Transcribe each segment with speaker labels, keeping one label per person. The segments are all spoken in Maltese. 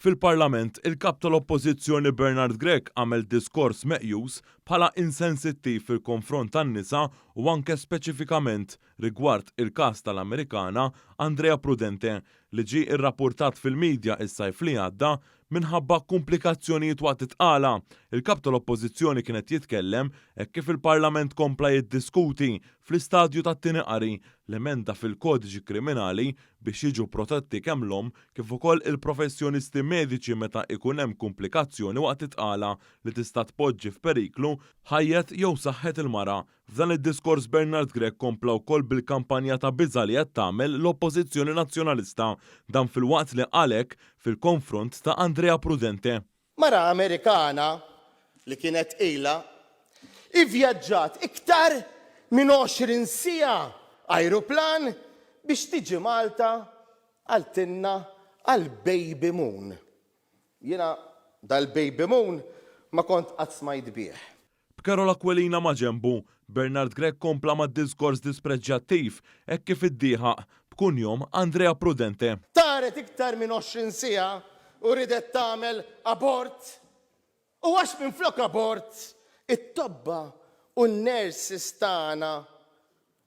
Speaker 1: Fil-Parlament, il-Kap tal-Oppożizzjoni Bernard Grech għamel diskors meqjus bħala insensittiv fil-konfront tan-nisa u anke speċifikament rigward il-każ tal-Amerikana Andrea Prudente li ġie rrappurtat fil-media s-sajf li għadda minħabba kumplikazzjonijiet waqt it-tqala. Il-Kap tal-Oppożizzjoni kien qed jitkellem hekk kif il-Parlament kompla jiddiskuti fl-istadju tat-tieni qari l-emenda fil-Kodiċi Kriminali biex jiġu protetti kemm l-omm kif ukoll il-professjonisti mediċi meta ikun hemm kumplikazzjoni waqt it-tqala li tista' tpoġġi f'periklu ħajjet jew saħħet il-mara. F'dan id-diskors Bernard Grech kompla wkoll bil-kampanja ta' biża' li qed tagħmel l-Oppożizzjoni Nazzjonalista. Dan filwaqt li qal hekk fil-konfront ta' Andrea Prudente.
Speaker 2: Mara Amerikana li kienet tqila ivvjaġġat iktar minn 20 siegħa ajruplan biex tiġi Malta qaltilna għall-baby moon. Jiena dal-baby moon ma kont qatt smajt bih.
Speaker 1: B'Karol Aquilina maġenbu, Bernard Grech kompla mad-diskors dispreġġjattiv hekk kif iddieħaq b'kunjom Andrea Prudente.
Speaker 2: Taret iktar minn 20 siegħa u riedet tagħmel abort. U għax minflok abort, it-tobba u n-nurses tagħna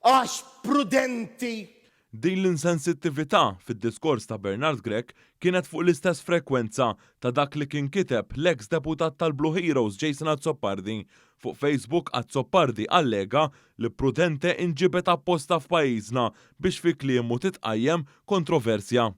Speaker 2: Għax prudenti!
Speaker 1: Din l-insensittività fid-diskors ta' Bernard Grech kienet fuq l-istess frekwenza ta' dak li kien kiteb l-eks deputat tal-Blue Heroes Jason Azzopardi. Fuq Facebook Azzopardi allega li Prudente inġibet apposta f'pajjiżna biex fi kliemu titqajjem kontroversja.